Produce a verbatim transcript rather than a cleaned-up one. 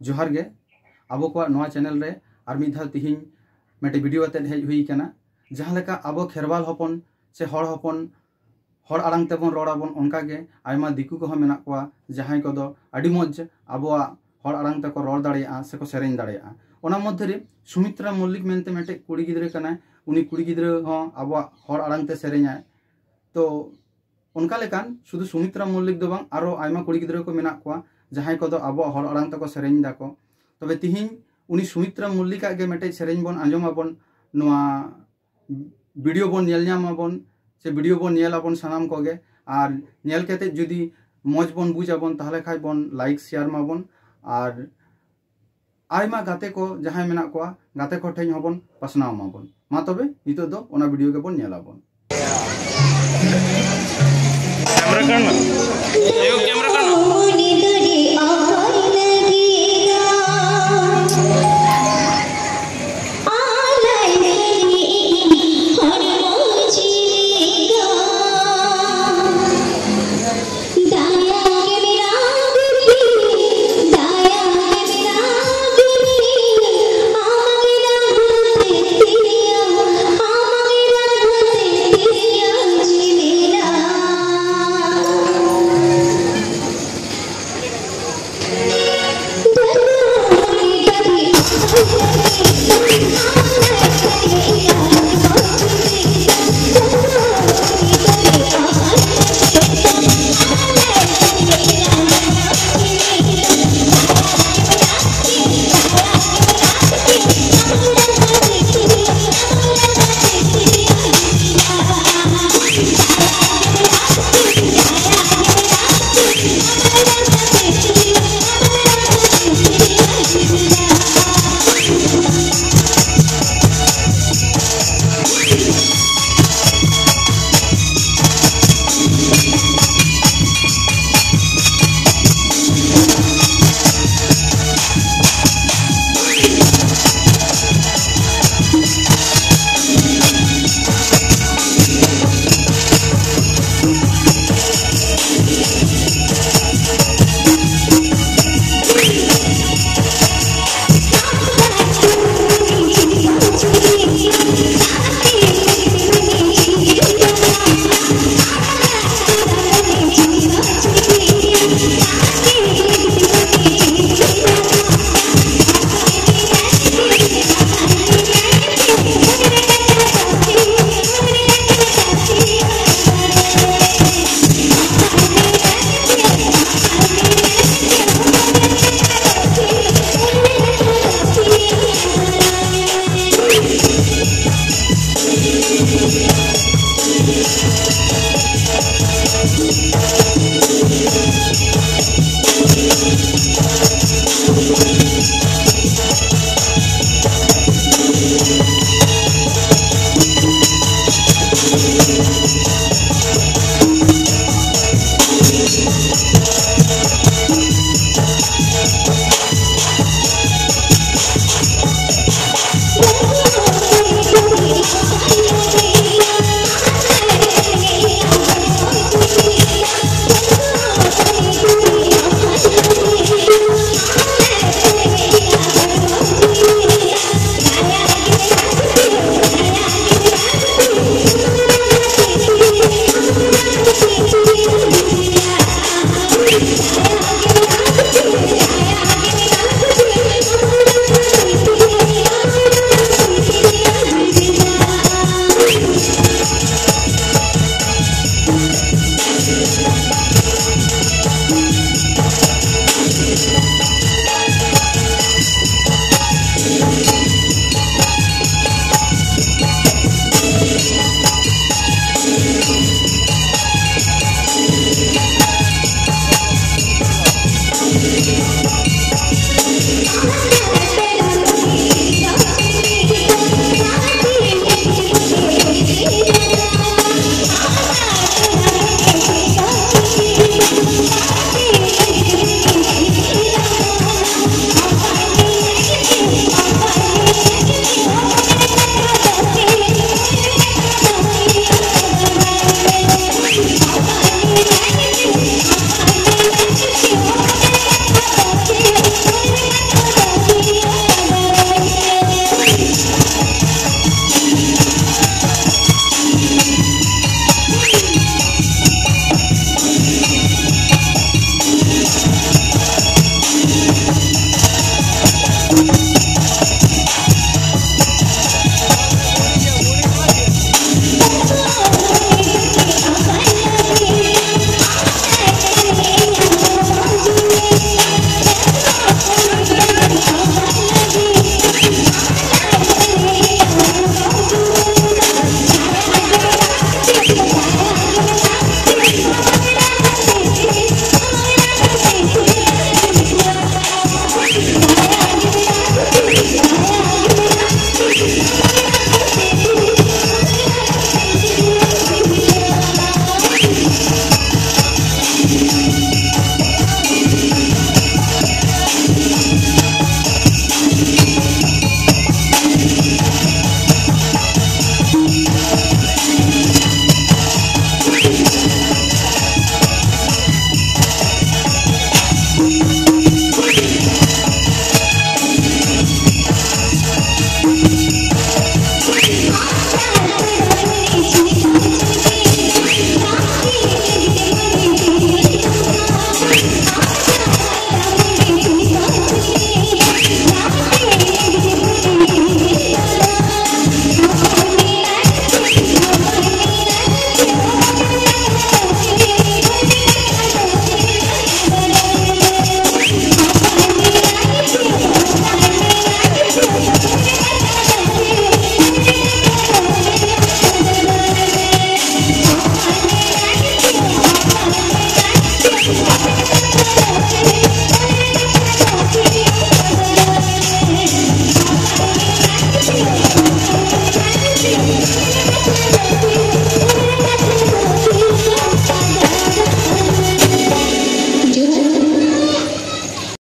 ᱡᱚᱦᱟᱨ ᱜᱮ᱾ ᱟᱵᱚ ᱠᱚᱣᱟᱜ ᱱᱚᱣᱟ ᱪᱮᱱᱮᱞ ᱨᱮ ᱟᱨ ᱢᱤᱫ ᱫᱷᱟᱣ ᱛᱤᱦᱤᱧ ᱢᱤᱫᱴᱮᱡ ᱵᱷᱤᱰᱤᱭᱳ ᱟᱛᱮᱫ ᱦᱮᱡ ᱦᱩᱭ ᱟᱠᱟᱱᱟ᱾ ᱡᱟᱦᱟᱸ ᱞᱮᱠᱟ ᱟᱵᱚ ᱠᱷᱮᱨᱣᱟᱞ ᱦᱚᱯᱚᱱ ᱥᱮ ᱦᱚᱲ ᱦᱚᱯᱚᱱ ᱦᱚᱲ ᱟᱲᱟᱝ ᱛᱮᱵᱚᱱ ᱨᱚᱲ ᱟᱵᱚᱱ, ᱚᱱᱠᱟ ᱜᱮ ᱟᱭᱢᱟ ᱫᱤᱠᱩ ᱠᱚᱦᱚᱸ ᱢᱮᱱᱟᱜ ᱠᱚᱣᱟ, ᱡᱟᱦᱟᱸᱭ ᱠᱚᱫᱚ ᱟᱹᱰᱤ ᱢᱚᱡᱽ ᱟᱵᱚᱣᱟᱜ ᱦᱚᱲ ᱟᱲᱟᱝ ᱛᱮᱠᱚ ᱨᱚᱲ ᱫᱟᱲᱮᱭᱟᱜᱼᱟ ᱥᱮᱠᱚ ᱥᱮᱨᱮᱧ ᱫᱟᱲᱮᱭᱟᱜᱼᱟ᱾ ᱚᱱᱟ ᱢᱚᱫᱽᱫᱷᱮ ᱨᱮ ᱥᱩᱢᱤᱛᱨᱟ ᱢᱚᱞᱞᱤᱠ ᱢᱮᱱᱛᱮ ᱢᱤᱫᱴᱮᱡ ᱠᱩᱲᱤ ᱜᱤᱫᱽᱨᱟᱹ ᱠᱟᱱᱟᱭ᱾ ᱩᱱᱤ ᱠᱩᱲᱤ ᱜᱤᱫᱽᱨᱟᱹ ᱦᱚᱸ ᱟᱵᱚᱣᱟᱜ ᱦᱚᱲ ᱟᱲᱟᱝ ᱛᱮ ᱥᱮᱨᱮᱧᱟᱭ᱾ ᱛᱚ ᱚᱱᱠᱟ ᱞᱮᱠᱟᱱ ᱥᱩᱫᱷᱩ ᱥᱩᱢᱤᱛᱨᱟ ᱢᱚᱞᱞᱤᱠ ᱫᱚ ᱵᱟᱝ, ᱟᱨᱚ ᱟᱭᱢᱟ ᱠᱩᱲᱤ ᱜᱤᱫᱽᱨᱟᱹ ᱠᱚ ᱢᱮᱱᱟᱜ ᱠᱚᱣᱟ, ᱡᱟᱦᱟᱸᱭ ᱠᱚᱫᱚ ᱟᱵᱚᱣᱟᱜ ᱦᱚᱲ ᱟᱲᱟᱝ ᱛᱮᱠᱚ ᱥᱮᱨᱮᱧ ᱫᱟᱠᱚ᱾ ᱛᱚᱵᱮ ᱛᱤᱦᱤᱧ ᱩᱱᱤ ᱥᱩᱢᱤᱛᱨᱟ ᱢᱚᱞᱞᱤᱠᱟᱜ ᱜᱮ ᱢᱤᱫᱴᱮᱡ ᱥᱮᱨᱮᱧ ᱵᱚᱱ ᱟᱸᱡᱚᱢ ᱟᱵᱚᱱ, ᱱᱚᱣᱟ ᱵᱷᱤᱰᱤᱭᱳ ᱵᱚᱱ ᱧᱮᱞ ᱧᱟᱢ ᱟᱵᱚᱱ, ᱥᱮ ᱵᱷᱤᱰᱤᱭᱳ ᱵᱚᱱ ᱧᱮᱞ ᱟᱵᱚᱱ ᱥᱟᱱᱟᱢ ᱠᱚᱜᱮ᱾ ᱟᱨ ᱧᱮᱞ ᱠᱟᱛᱮ ᱡᱩᱫᱤ ᱢᱚᱡᱽ ᱵᱚᱱ ᱵᱩᱡᱽ ᱟᱵᱚᱱ, ᱛᱟᱦᱚᱞᱮ ᱠᱷᱟᱡ ᱵᱚᱱ ᱞᱟᱭᱤᱠ, ᱥᱮᱭᱟᱨ ᱢᱟᱵᱚᱱ᱾ ᱟᱨ ᱟᱭᱢᱟ ᱜᱟᱛᱮ ᱠᱚ ᱡᱟᱦᱟᱸᱭ ᱢᱮᱱᱟᱜ ᱠᱚᱣᱟ, ᱜᱟᱛᱮ ᱠᱚ ᱴᱷᱮᱱ ᱦᱚᱸᱵᱚᱱ ᱯᱟᱥᱱᱟᱣ ᱢᱟᱵᱚᱱ᱾ ᱢᱟ ᱛᱚᱵᱮ ᱱᱤᱛᱚᱜ ᱫᱚ ᱚᱱᱟ ᱵᱷᱤᱰᱤᱭᱳ ᱜᱮᱵᱚᱱ ᱧᱮᱞ ᱟᱵᱚᱱ᱾ कैमरा करना, यो कैमरा करना।